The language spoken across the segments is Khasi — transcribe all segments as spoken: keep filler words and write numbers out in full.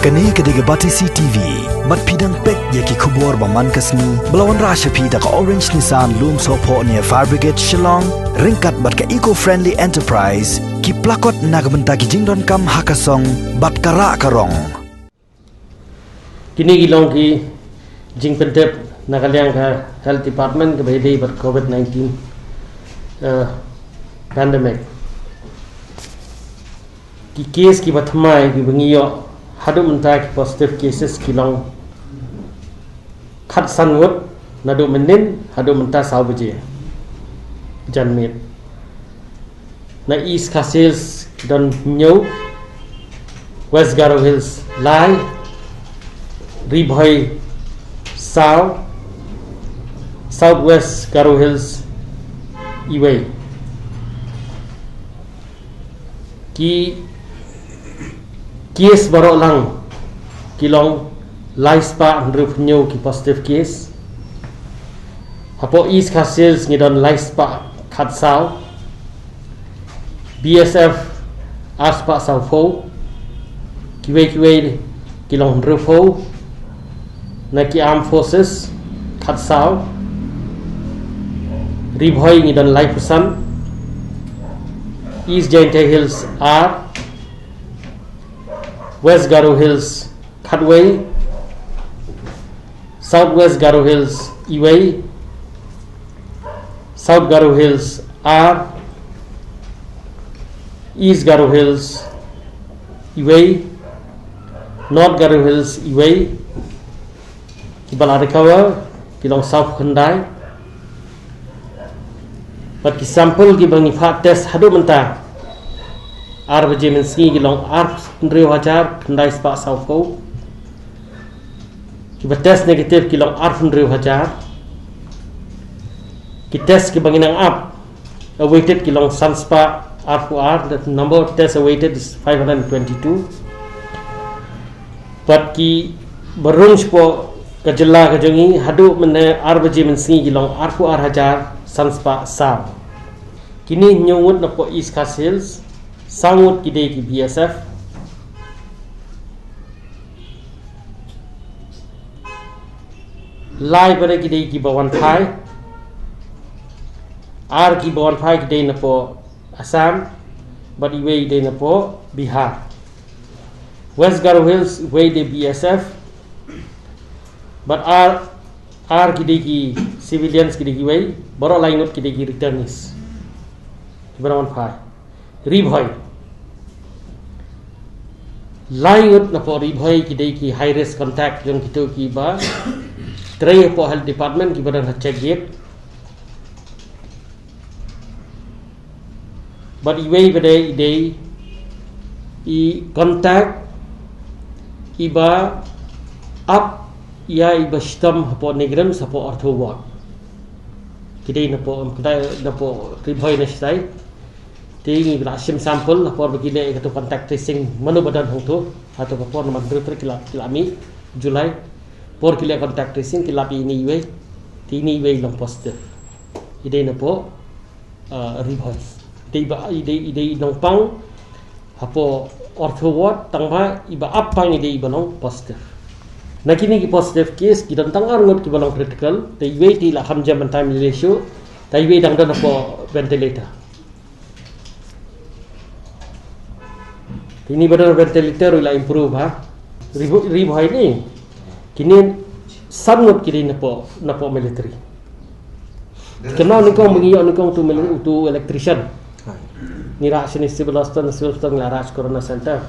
Kane ka dei ka Batesi T V. Bad phi dang peit ïa ki khubor ba man ka sngi ba la wanrah sha phi da ka Orange Nissan Lumsohphoh near Fire Brigade Shillong, ryngkat bad ka Eco Friendly Enterprise, ki plakot na ka bynta ki jingdonkam ha ka song bad ka rah ka rong. Kine ki long ki jingpyntip na ka liang ka Health Department kaba ïadei bad covid nineteen, eh, pandemic. Ki case kiba thymmai kiba ngi ïoh haduh mynta, ki positive cases ki long khatsan ngut naduh mynnin haduh mynta saw baje janmiet. Na East Khasi Hills ki don hynñiew, West Garo Hills lai, Ri Bhoi saw, South West Garo Hills iwei. Ki case baroh lang ki long lai spah hynriew phew hynñiew ki positive case. Hapoh East Khasi Hills ngi don lai spah khatsaw, B S F ar spah saw phew, kiwei kiwei ki long hynriew phew, na ki Armed Forces khatsaw, Ri Bhoi ngi don lai phew san, East Jaintia Hills ar, West Garo Hills khatwei, South West Garo Hills iwei, South Garo Hills ar, East Garo Hills iwei, North Garo Hills iwei. Kiba la recover ki long saw phew khyndai. Bad ki sample kiba ngi phah test haduh mynta ar baje mynsngi ki long ar phew hynriew hajar khyndai spah saw phew. Kiba test negative ki long ar phew hynriew hajar. Ki test kiba ngi nang ap awaited ki long san spah ar phew ar, the number of tests awaited is five hundred twenty-two. Bad kiba rung shapoh ka jylla ka jong ngi haduh mynne ar baje mynsngi ki long ar phew ar hajar san spah saw. Kine hynñiew ngut napoh East Khasi Hills, saw ngut ki dei ki B S F, lai pat ki dei kiba wan phai, ar kiba wan phai ki dei napoh Assam, bad iwei dei napoh Bihar. West Garo Hills iwei dei B S F, bad ar, ar ki dei ki civilians ki dei kiwei, baroh lai ngut ki dei ki returnees kiba wan phai. Ri Bhoi, lai ngut napoh Ri Bhoi ki dei ki high risk contact jong kito kiba trei hapoh health department kiba don ha check gate. Bad iwei ba dei i dei i contact iba ap ïa iba shitom hapoh NEIGRIHMS hapoh ortho ward. Ki dei napoh, em, kdai napoh Ri Bhoi na shatai. Te ngi la shim sample ha por ba ki leh ïa kato contact tracing mano ba don hangto. Hato ka por namar hynriew tarik ki la, ki la mih July. Por ki leh contact tracing ki lap ïa ine iwei. Te ine iwei i long positive. I dei napoh, uh, Ri Bhoi. Dei ba, i dei, i dei i nongpang hapoh ortho ward, tang ba iba ap pang i dei iba long positive. Na kine ki positive case ki don tang ar ngut kiba long critical, te iwei te i la kham jem ban time i lei shuh, te iwei dang don hapoh ventilator. Te ine ba don ventilator i la improve ha. Ri Bhoi, Ri Bhoi ne, kine san ngut ki dei napoh, napoh military. Kynmaw nyngkong ba ngi ïoh nyngkong uto mili-, uto electrician. Ngi rah shane Civil Hospital, Civil Hospital ngi la rah sha Corona Center.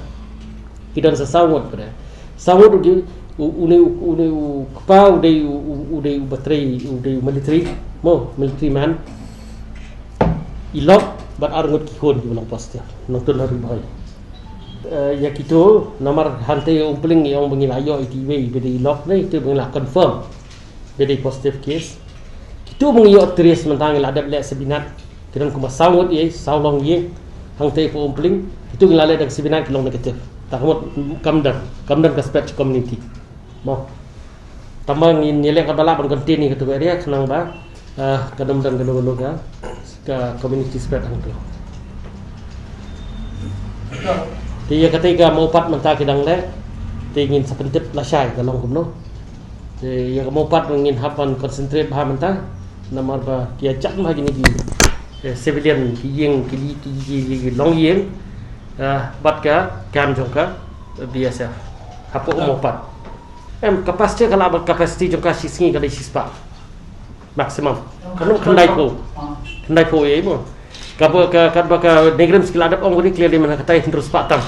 Ki don sa saw ngut pat. Saw ngut u dei u, une u, une u kpa u dei u, u, u dei uba trei, u dei u military. Mo, military man. I lok bad ar ngut ki khun kiba long positive. Nongtun ha Ri Bhoi. Eh, ïa kito namar hangtei ha Umpling ngi ong ba ngi la ïoh ïa kiwei ba dei i lok ne ito ba ngi la confirm ba dei positive case. Kito ba ngi ïoh trace mynta ngi la dep leh seminar. Ki don kumba saw ngut ïa, saw long ïa. Hangtei hapoh Umpling. Kito ngi la leh da ka seminar ki long negative. Te ka mut kam don, kam don ka spread sha community. Mo. Tangba ngin ïaleh katba lah ban contain ïa kato ka area khnang ba, ah, kan ym don kano kano ka, ka community spread hangto. Te ïa katei ka Mawpat mynta ki dang leh. Te ngin sa pyntip lashai ka long kumno. Te ïa ka mawpat ngin hap ban concentrate bha mynta. Namar ba ki ïa jam ha kine ki, eh, civilian ki ïing ki li ki, ki, ki, ki long ïing. Eh, bad ka kam jong ka B S F. Hapoh u mawpat. Em, capacity ka lah ba capacity jong ka shi sngi ka dei shispah. Maximum. Kan khyndai phew. Khyndai phew ïa mo. Ka ba ka, ka ba ka NEIGRIHMS ki la dep ong kane clearly mynta ka tai hynriew spah tam.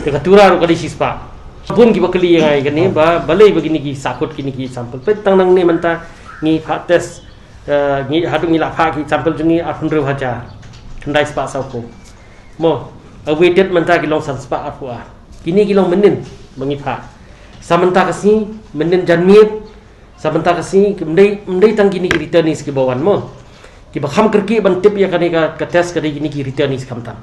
Te ka Tura ruh ka dei shispah. Bun ki ba kylli ïa ngi kane ba balei ba kine ki sahkut kine ki sample. Peit tang nangne mynta ngi phah test, eh, ngi haduh ngi la phah ki sample jong ngi arphew hynriew hajar. Khyndai spah saw phew. Mo, a weighted mynta ki long san spah arphew ar. Kine ki long mynnin ba ngi phah. Sa mynta ka sngi, mynnin janmiet, sa mynta ka sngi, ki ym dei, ym dei tang kine ki returnees ki ba wan mo. Ki ba kham kyrkieh ban tip ïa kane ka, ka test ka dei kine ki returnees khamtam.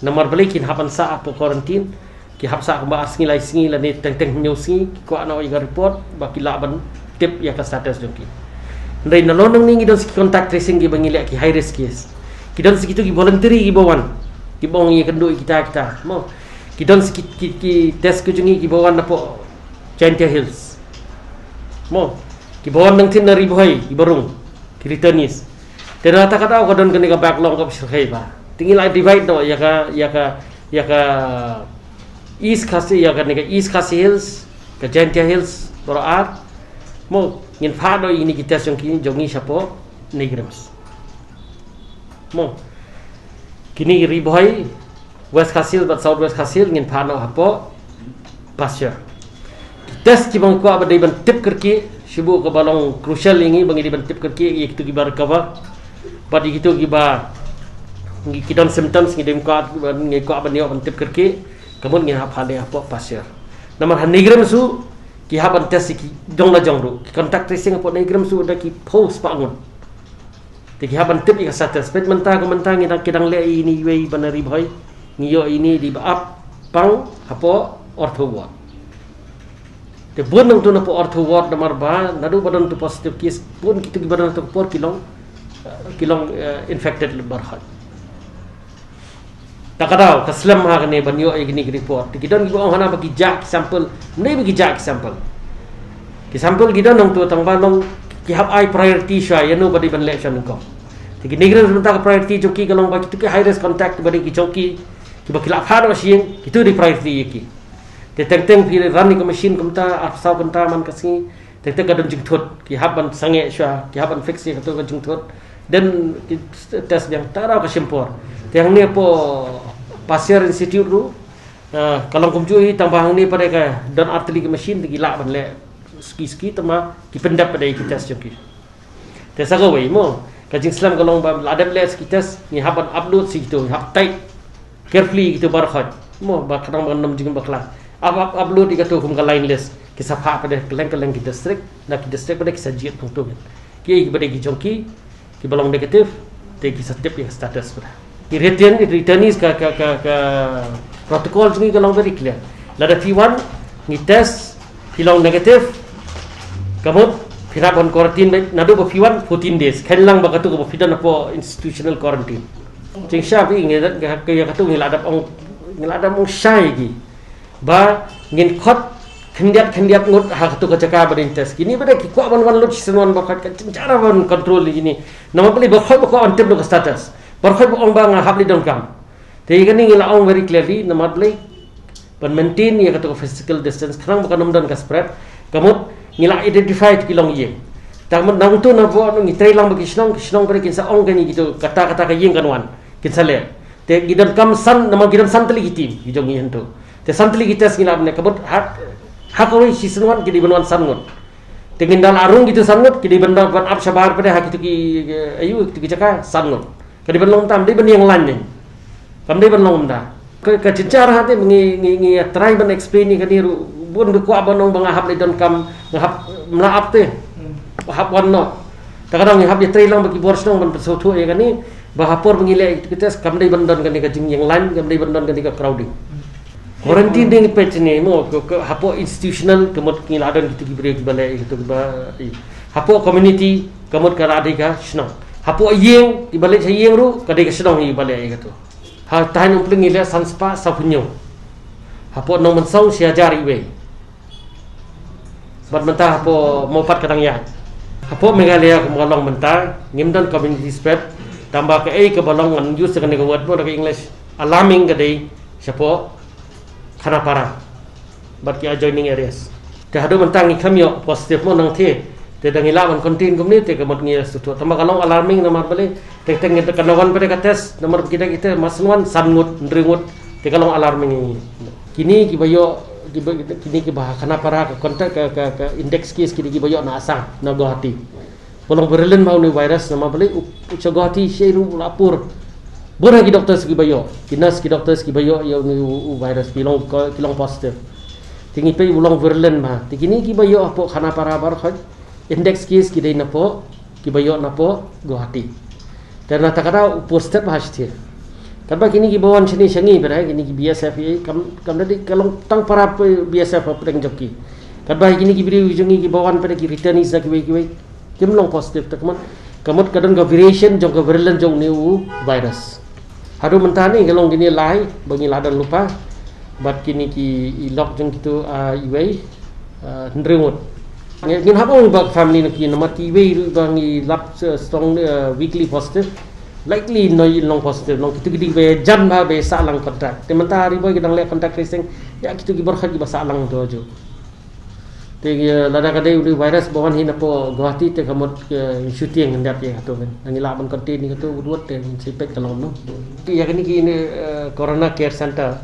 Namar balei kin hap ban sah hapoh quarantine, ki hap sah kumba ar sngi lai sngi lane teng teng hynñiew sngi, ki kwah noh ïa ka report, ba ki lah ban tip ïa ka status jong ki. Hynrei nalor nangne ngi don sa ki contact tracing ki ba ngi leh ki high risk case. Ki don sa kito ki voluntary ki ba wan, ki ba ong ïakynduh ïa kita kita. Mo, ki don sa ki, ki, ki test ki jong ngi ki ba wan napoh Jaintia Hills. Mo, ki ba wan nangthin na Ri Bhoi, ki ba rung, ki returnees. Te na kata ka daw ka don kane ka backlog ka ba shyrkhei ba. Te ngi la divide noh ïa ka, ïa ka, ïa ka East Khasi, ïa kane ka East Khasi Hills, ka Jaintia Hills, baroh ar. Mo, ngin phah noh ïa kine ki test jong ki, jong ngi shapoh NEIGRIHMS. Mo, kine ki Ri Bhoi, West Khasi Hills bad South West Khasi Hills ngin phah noh hapoh Pasir. Ki test ki ba ngi kwah ba dei ban tip kyrkieh, shu ba ka ba long crucial ïa ngi ba ngi dei ban tip kyrkieh ïa kito ki ba recover. Bad ïa kito ki ba ngi, ki don symptoms ngi dei kwah, ngi kwah ban ïoh ban tip kyrkieh, ka mut ngi hap phah leh hapoh Pasir. Namar ha NEIGRIHMS ruh ki hap ban test ïa ki jong la jong ruh. Ki contact tracing hapoh NEIGRIHMS ruh da ki phew spah ngut. Te ki hap ban tip ïa ka status. Peit mynta, ko mynta ngi dang, ki dang leh ïa ine iwei ba na Ri Bhoi. Ngi ïoh ïa ine dei ba ap pang hapoh ortho ward. Te bun nangtu napoh ortho ward namar ba naduh ba don tu positive case, bun kito ki ba don tu por ki long, eh, ki long, eh, infected baroh. Ta ka daw ka slem ha kane ban ïoh ïa kine ki report. Te ki don ki ba ong hana ba ki jah ki sample, ym dei ba ki jah ki sample. Ki sample ki don nangtu tang ba long ki hap ai priority shuwa ïa no ba dei ban leh shuwa nyngkong. Te ki NEIGRIHMS mynta ka priority jong ki ka long ba kito ki high risk contact ba dei ki jong ki, ki ba ki la phah noh sha ïing, kito dei priority ïa ki. Te teng teng phi run ïa ka machine kumta, arphew saw kynta man ka sngi, teng teng ka don jingthut, ki hap ban sangeh shuwa, ki hap ban fix ïa kato ka jingthut. Then ki test biang, ta ka daw ka shim por. Te hangne hapoh Pasir Institute ruh, ah, ka long kumjuh hi, tang ba hangne pat ka don artylli ki machine, te ki lah ban leh suki suki, tang ba ki pyndep pat ki test jong ki. Te sa kawei mo, ka jingslem ka long ba la dep leh sa ki test, ngi hap ban upload sa kito, ngi hap type carefully kito baroh. Mo, ba khnang ba ngam jing bakla. Up, up, upload ïa kato kum ka line list. Ki sa phah pat kylleng kylleng ki district, na ki district pat ki sa jied nangtu. Ki, ki pat ki jong ki, ki ba long negative, te ki sa tip ïa ka status pat. Ki return, returnees ka, ka, ka, ka protocol jong ngi ka long very clear. Lada phi wan, ngi test, phi long negative, ka mut phi hap ban quarantine beit, naduh ba phi wan fourteen days. Khlem ba kato kaba phi don hapoh institutional quarantine. Jingshisha phi ngi, ka, ka, kato ngi la dep ong, ngi la dep ong shai ki. Ba ngin khot khyndiat khyndiat ngut ha kato ka jaka ba dei test. Kine ba dei ki kwah ban wan lut shisien wan baroh, ka jynjar ban control ïa kine. Namar balei baroh ba kwah ban tip noh ka status. Baroh ba ong ba nga hap leit donkam. Te ïa kane ngi la ong very clearly, namar balei ban maintain ïa kato ka physical distance, khnang ba kan ym don ka spread, ka mut ngi la identify ïa ki longïing. Tang mut nangtu na ba ngi trei lang bad ki shnong, ki shnong pat kin sa ong kane kito, kata kata ka ïing kan wan, kin sa leh. Te ngi donkam san, namar ngi don san tylli ki team, ki jong ngi hangto. Te san tylli ki test ngi la ban leh, ka mut ha, ha kawei shisien wan, ki dei ban wan san ngut. Te ngin da la rung kito san ngut, ki dei ban da ban ap shabar pat ha kito ki, eh, aïu, kito ki jaka, san ngut. Ka dei ban long tam, dei ban ïeng line ne. Kam dei ban long kumta. Ka, ka jynjar ha te ngi, ngi, ngi ïa try ban explain ïa kane ruh, bun ba kwah ban ong ba nga hap leit donkam, nga hap, ym lah ap te. Hmm. Hap wan noh. Ta ka dang ngi hap ïa trei lang bad ki bor shnong ban pynsngewthuh ïa kane, ba ha por ba ngi leh ïa ki test kam dei ban don kane ka jingïeng line, kam dei ban don kane ka crowding. Hmm. Quarantine dei peit ne mo, ka, ka hapoh institutional, ka mut ngi la don kito ki briew ki ba leh ïa kito ki ba, i. Hapoh community, ka mut ka la dei ka shnong. Hapoh ïing, ki ba leit ha ïing ruh, ka dei ka shnong i ba leh ïa kito. Ha Thaiñ Umpliang ngi leh san spah saphew hynñiew. Hapoh Nongmynsong shi hajar iwei. Bad mynta hapoh Mawpat ka dang ïaid. Hapoh Meghalaya kumba long mynta ngim don community spread. Tangba kaei kaba long, ngan use kane ka word mo da ka English, alarming ka dei shapoh Khanapara bad ki adjoining areas. Te haduh mynta ngi khlem ïoh positive mo nangta. Te da ngi lah ban contain kumne te ka mut ngi sngewthuh. Tangba ka long alarming namar balei? Te te ngi ka na wan pat ka test namar kita kita mas wan san ngut, hynriew ngut. Te ka long alarming. Kine kiba ïoh, kiba, kine kiba ha Khanapara ka contact ka, ka, ka index case kine kiba ïoh na Assam, na Guwahati. Ba long virulent bha une u virus namar balei? U, u sha Guwahati shi ruh la pur. Bun ha ki doctors kiba ïoh, ki nurse, ki doctors kiba ïoh ïa une u, u virus, ki long, ki long positive. Te ngi peit u long virulent bha. Te kine kiba ïoh hapoh Khanapara baroh, index case ki dei napoh, kiba ïoh napoh Guwahati. Te na kata ka daw u positive bha shisha. Katba kine kiba wan shane sha ngi pat, kine ki B S F, kam, kam da dei, ka long tang para B S F hapdeng jong ki. Katba kine ki briew jong ngi kiba wan pat, ki returnees na kiwei kiwei, kim long positive. Te ka mut, ka mut ka don ka variation jong ka variant jong une u virus. Haduh mynta ne ka long kine lai ba ngi la don lypa. Bad kine ki i lok jong kito, ah, iwei, ah, hynriew ngut. Ngi, ngin hap ong ba family na ki namar kiwei ruh ba ngi lap, eh, strong, eh, weakly positive. Likely noh ïa long positive, long kito ki dei ba jan bha ba sah lang contact. Te mynta Ri Bhoi ki dang leh contact tracing ïa kito ki baroh kiba sah lang to ju. Te, eh, lada ka dei u virus ba wan hi napoh Guwahati te ka mut, eh, shooting hynda ïa kato kan. Ngi lah ban contain ïa kato wut wut te ngin sa peit ka long no. Ïa kine ki, eh, Corona Care Center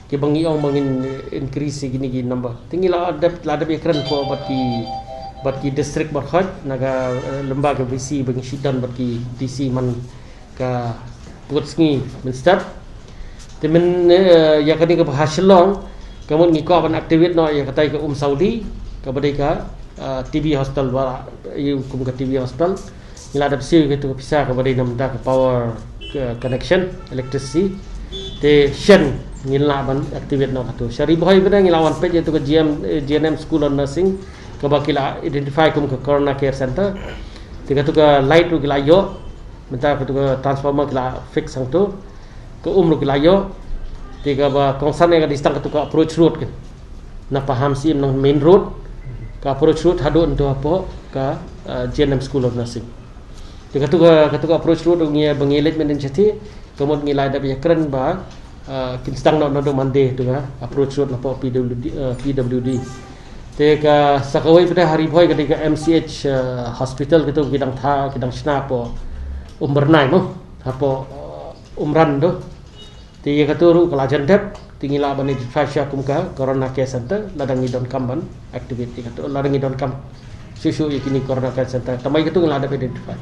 kiba ngi ong ba ngin, eh, increase ïa kine ki number. Te ngi la dep, la dep ïakren ko bad ki, bad ki district baroh na ka, eh, lyngba ka V C ba ngi shu don bad ki D C man ka pud sngi mynstep. Te myn, eh, ïa kane kaba ha Shillong, ka mut ngi kwah ban activate noh ïa katai ka Umsawli, kaba dei ka, eh, T B hospital ba, ïa kum ka T B hospital. Ngi la dep siew ïa katu ka pisa kaba dei na bynta ka power, eh, connection, electricity. Te shen ngin lah ban activate noh katu. Sha Ri Bhoi bad ngi la wan peit ïa katu ka G M, eh, G N M School of Nursing, kaba ki la identify kum ka Corona Care Center. Te katu ka light ruh ki la ïoh. Mynta katu ka transformer ki la fix hangto. Ka um ruh ki la ïoh. Te kaba kongsan ïa ka distance katu ka approach road kan. Na Pahamsyiem na main road. Ka approach road haduh hangto hapoh ka, uh, G N M School of Nursing. Te katu ka, katu ka approach road ngi ba ngi leit mynnin shathie. Ka mut ngi la dep ïakren ba, uh, kin sdang noh naduh Monday tu ka approach road napoh P W D, uh, P W D. Te ka sa kawei pat ha Ri Bhoi ka dei ka M C H, eh, hospital katu ki dang tha, ki dang shna hapoh Umbyrnai mo, hapoh, eh, Umran tu. Te ïa katu ruh ka la jan dep, te ngi lah ban identify sha kum ka Corona Care Center, lada ngi donkam ban activate ïa katu, lada ngi donkam shuh shuh ïa kine Corona Care Center, tangba ïa katu ngi la dep identify.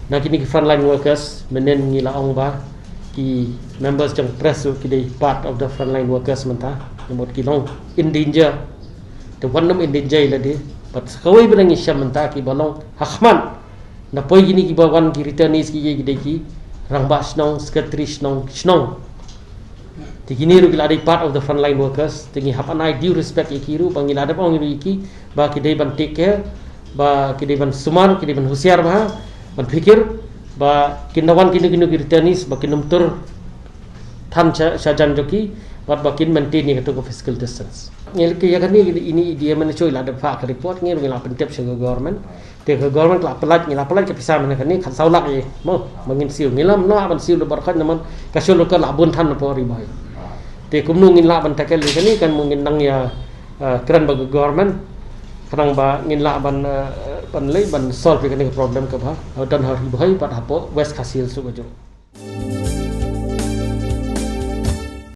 Na kine ki frontline workers, mynnin ngi la ong ba ki members jong press ruh ki dei part of the frontline workers mynta, namar ki long in danger. Te wat nym in danger ïa lade, bad sa kawei ba ngi shem mynta kiba long ha khmat. Na poi kine kiba wan ki returnees ki, ki dei ki rangbah shnong, secretary shnong, shnong. Te kine ruh ki la dei part of the frontline workers. Te ngi hap ban ai due respect ïa ki ruh, ba ngi la dep ong ruh ïa ki ba ki dei ban take care, ba ki dei ban sumar, ki dei ban husiar bha, ban phikir ba kin da wan kino kino ki returnees ba kin ym tur than sha, sha jan jong ki, bad ba kin maintain ïa katu ka physical distance. Ngi leh ïa kane, ine i D M H O i la dep phah ka report, ngi ruh ngi la pyntip sha ka government. Te ka government la pynlait, ngi la pynlait ka pisa mynne kane khatsaw lak ïa, mo, ba ngin siew. Ngi la, ym lah ban siew lypa khot namar ka shu lypa la bun than napoh Ri Bhoi. Te kumno ngin lah ban tackle ïa kane, kan mo ngin nang ïa, eh, kren bad ka government. Khnang ba ngin lah ban, eh, ban leh, ban solve ïa kane ka problem kaba don ha Ri Bhoi bad hapoh West Khasi Hills ruh kajuh.